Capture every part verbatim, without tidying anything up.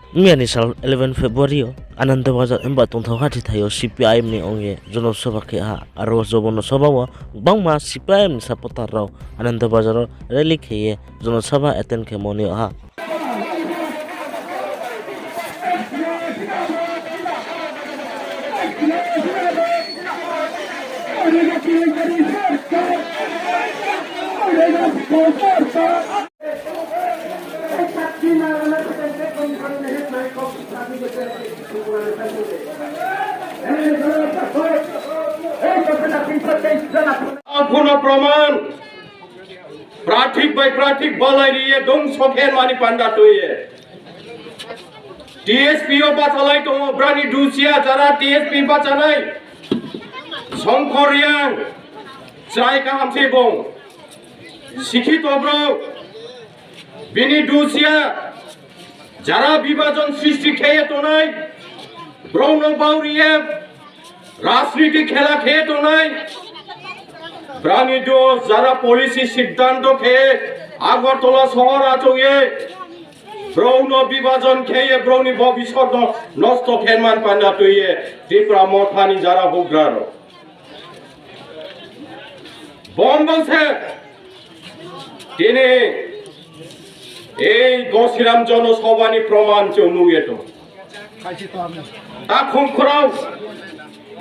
Miya ni sal eleven February yo Anandabazar himba tongthao ha thithai yo C P I M ni ong ye jonosabha khe ha. Aro jonosabha wo gbangma C P I M ni supporter rao Anandabazar wo rally khe ye jonosabha attend khemo ni ha. Kuno proman, prathik bai prathik balai ri ye dongso khe mani panda tui ye. T S P yo bachalai tongo, brani dusia jara T S P bachanai. Songkhor Reang, chrai kaham se bung. Sikhito brouh, bini dusia, jara bibajon sristi khe ye tongnai, brouh no bauri ye, rajniti khela khe ye tongnai, brani do jara policy siddhanto khe Agartala sohor achouh ye, brouh no bibajon khe ye, brouh ni bobisot no nosto khe man panda tui ye, Tipra Motha ni jara houhgra rao. Bombo se tini ei Gosiram jonosabha ni proman chung nuh ye tong. Takhum khorao,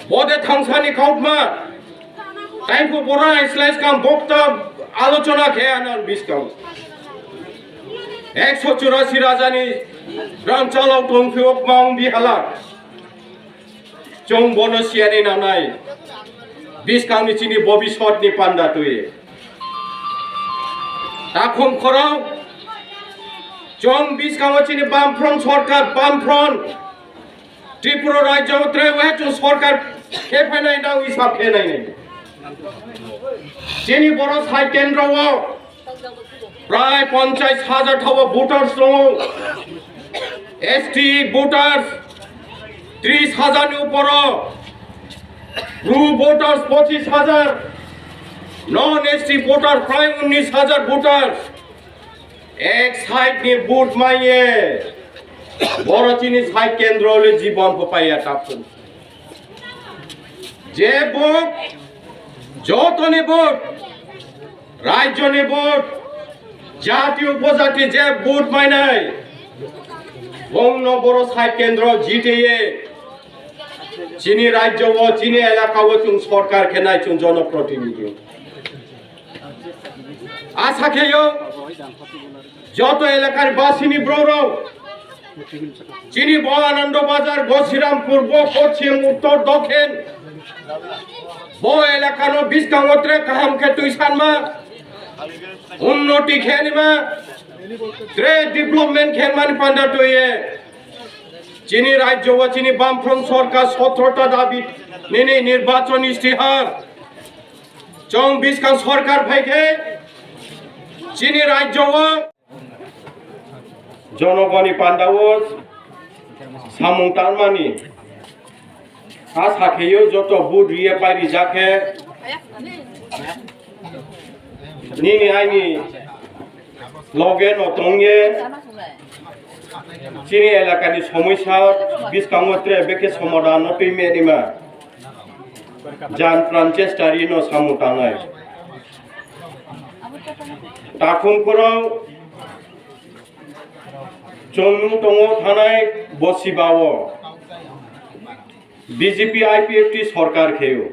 bode thangsa ni kautma, taiphuh bora slái skang bokta alochona khe anan biskang. Ekso churasi raja ni rang chalao tongphi o kma ong bihala. Chung bono siya ni nangnai. Biskang ni chini bobisot ni panda tui. Takhum khorao. Chung biskang wo chini Bamfront sorkar, Bamfront. Tripura rajyo wo tre we chung sorkar khe phainai nang hisab khe nai nai. Chini boro sai kendro wo. Prai ponchais hajar thaoh wo voters tongo. S T voters tris hajar ni uporo. Bru voters pochis hajar. Non S T voter prai unnis hajar voters. Ek side ni vote mai ye. Boro chini sai kendro le jibon pho pai ya takhum. Je vote, joto ni vote, rajyo ni vote, jati upojati je vote mainai, bung no boro sai kendro jite ye, chini rajyo wo, chini elaka wo chung sorkar khe nai, chung jonoprotinidhi. Asa khe yo, joto elakar basi ni brouh rao, chini bo Anando Bazar, Gosirampur, bo Poschim, Uttor, Dokhin, bo elaka no buskang wo tre kaham khe tuisanma, unnoti khe nima, tre development khe mani panda tui ye. Chini rajyo wo chini Bamfront sorkar sotrota dabi nini nirbachon istihar. Chung buskang sorkar phai khe chini rajyo wo jonogoni panda wo samung tangmani asa khe yo joto vote ri ye pairi ja khe nini aini loge no tong ye chini elaka ni somosya buskang wo tre bekhe somadan no tui me nima jan pran chesta ri no samung tangnai. Takhum khorao chung nuh tong ou thanai bosiba wo B J P I P F T sorkar khe ou.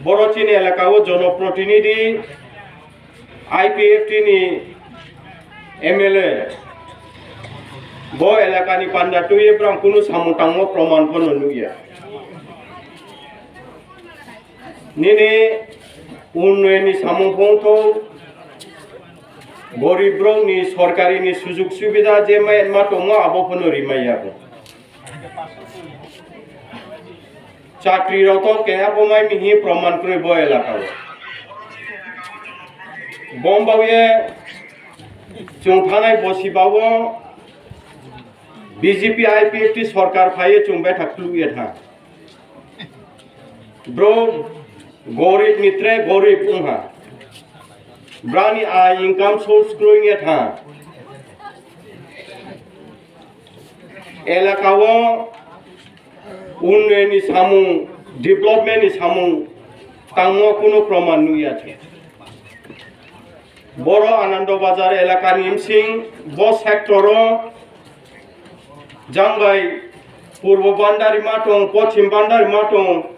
Boro chini elaka wo jonoprotinidhi I P F T ni M L A. Bo elaka ni panda tui ye brang kunu samung tangmo proman pho no nuh ya. Nini unnoyon ni samung pho ongthou, gorib brouh ni sorkari ni sujug subida je mai ma tongmo abo pho no rimai ya bo. Chakri rao to keha pho mai mi hing proman kroi bo elaka wo. Bombao ye chung thanai bosiba wo B J P I P F T sorkar phai ye chung betha kluh ye tha. Brouh gorib ni tre gorib ong ha. Brao ni ai income source kroi ye tha. Elaka wo unnoyon ni samung, development ni samung tangmo kuno proman nuh ya khe. Boro Anando Bazar elaka ni bsing bo sector wo jang bai Purbo Bandarima tong, Pochim Bandarima tong,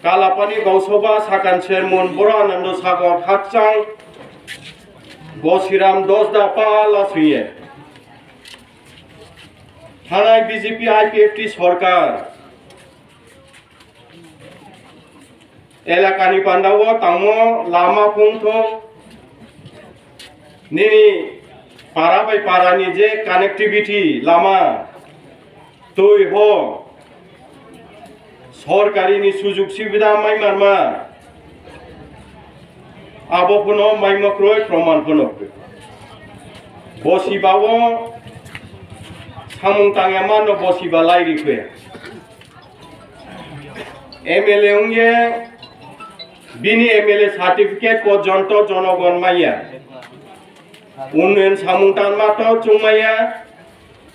Kalapani Gausoba, Sakan Sermon, boro Anando Sagar, Hakchang, Gosiram, Dosda, Pala sing ye thanai B J P I P F T sorkar elaka ni panda wo tangmo lama phungthou, nini para bai para ni je connectivity lama, tui ho, sorkari ni sujug subida mai manma, abo pho no maimo kroi, proman pho no kroi. Bosiba wo samung tang ya ma no bosiba lai ri khe. M L A ong ye bini M L A certificate porjonto jonogon mai ya. Unnoyon samung tangma to chungmai ya,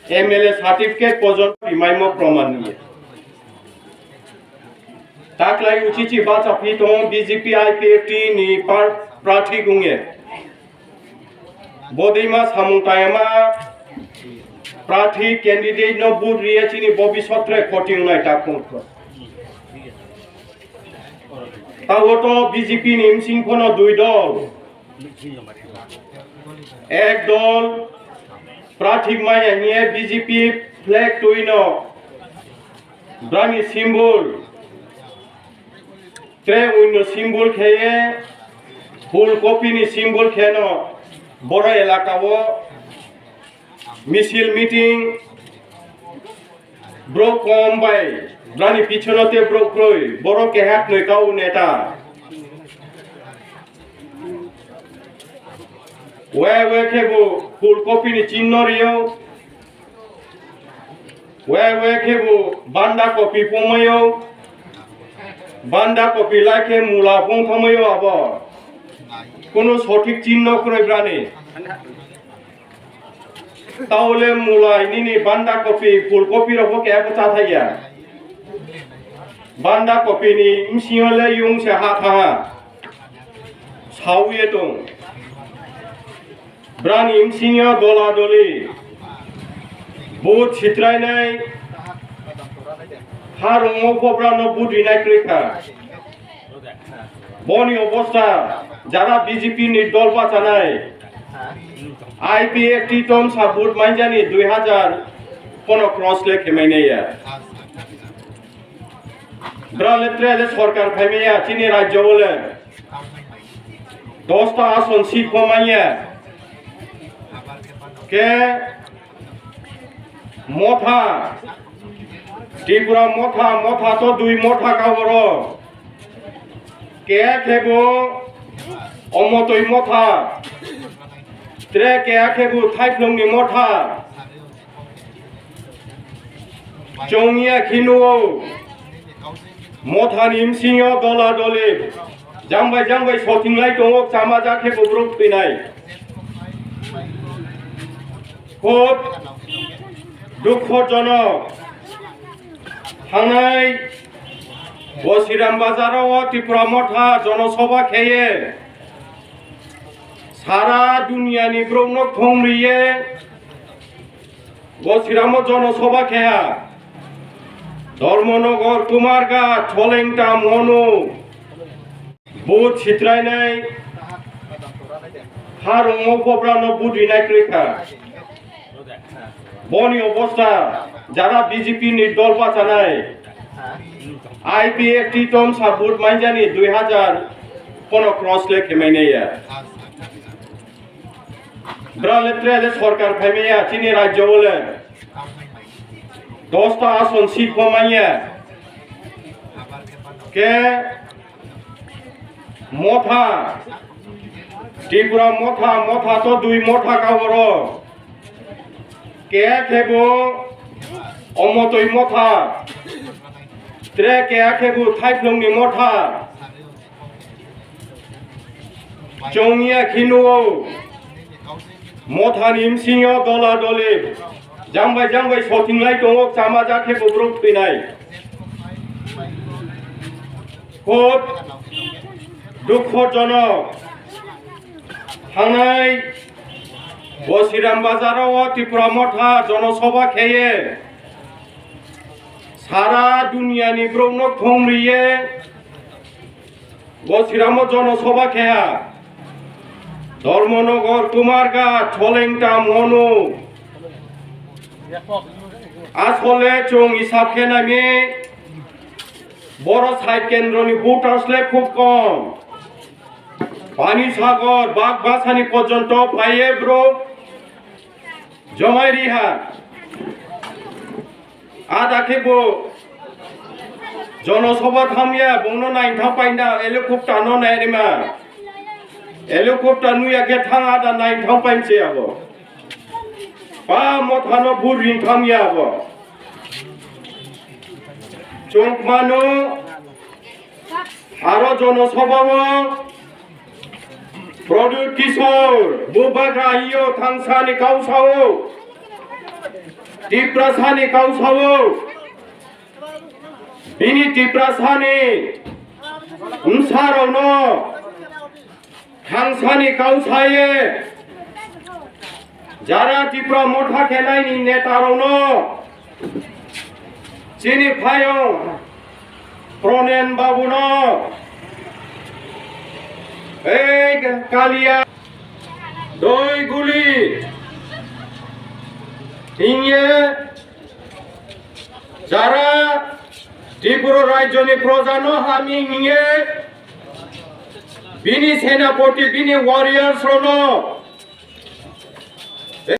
M L A certificate porjonto rimaimo proman nuh ya. Taklai uchichi bahchaphi tong B J P I P F T ni par-, prarthi ong ye. Bodeima samung tangma prarthi candidate no vote ri ye chini bobisot tre khoting nai ta khong kho. Taoh to B J P ni bsing pho no dui dol. Ek dol prarthi mai ya hing ye B J P flag tui no brani symbol, tre uin no symbol khe ye, phul kopi ni symbol khe no boro elaka wo misil meeting, brouh kom bai, brani pichono te brouh kroi, boro keha knoi kau neta. Wai wai khebu phul kopi ni chinno ri ou, wai wai khebu banda kopi pungmai ou, banda kopi lai khe mula pungthanngmai ou abo. Kuno sothik chinno kroi brani. Taoh le mula nini banda kopi, phul kopi rao pho keha pho cháthai ya. Banda kopi ni bsing yo le yung se ha thanng ha. Sao ye tong. Brani bsing yo dola doli, vote sitrainai, harungmo pho brao no vote rinai kroi kha. Boni obosta, jara B J P ni dol bachanai, I P F T tomsa vote mainjani dui hazar pho no cross le khe mai nai ya. Brao le tre le sorkar phaimai ya chini rajyo wo le. Dosta ason seat pho mai ya. Khe Motha, Tripura Motha, Motha to dui Motha ka oro. Keha khebu Omotoi Motha, tre keha khebu Thaiphlung ni Motha. Chung ya khe nuh ou, Motha ni bsing yo dola doli, jang bai jang bai sotinglai tong ou, cháma ja khebu brouh thoinai. Khub dukhojonok. Thanngnai Gosiram Bazar wo Tripura Motha jonosobha khe ye sara dunia ni brouh no thongri ye Gosiram wo jonosobha khe ha. Dharmanagar, Kumarghat, Cholengta, Manu, vote sitrainai, harungmo pho brao no vote rinai kroi kha. Boni obosta, jara B J P ni dol bachanai, I P F T tomsa vote mainjani dui hazar pho no cross le khe mai nai ya. Brao le tre le sorkar phaimai ya chini rajyo wo le. Dosta ason seat pho mai ya. Khe Motha, Tripura Motha, Motha to dui Motha ka oro. Keha khebu Omotoi Motha, tre keha khebu Thaiphlung ni Motha. Chung ya khe nuh ou, Motha ni bsing yo dola doli, Jang bai jang bai sotinglai tong ou, chama ja khe bo brouh thoi nai. Khub dukhojonok. Thanngnai Bosiram Bazar wo Tipra Motha jonosobha khe ye sara dunia ni brouh no kthong ri ye Bosiram wo jonosobha khe ha. Dharmanagar, Kumarghat, Solengta, Monu. Asole chung hisab khe nai mi, boro side kendro ni voters le khub kom. Panisagar, Bagbasa ni porjonto phai ye brouh jomai ri ha. Ada khe bo jonosobha tham ya, bung no naithang pai na, helicopter no nai rima. Helicopter nuh ya khe thanng, ada naithang pai se abo. Pa Motha no bur ring tham ya abo. Chung mano, aro jonosobha wo Pradyut Kishore, Bubagra hing yo, Thangsani kau sa ou, Tiprasani kau sa ou, bini Tiprasani bsa rao no Thangsani kau sa ye, jara Tipra Motha khe nai ni neta rao no, chini phaiyong Pronen Babu no, ei Kalia, Doi Guli hing ye, jara Tripura rajyo ni proja no hamya hing ye, bini senapoti, bini warriors rao no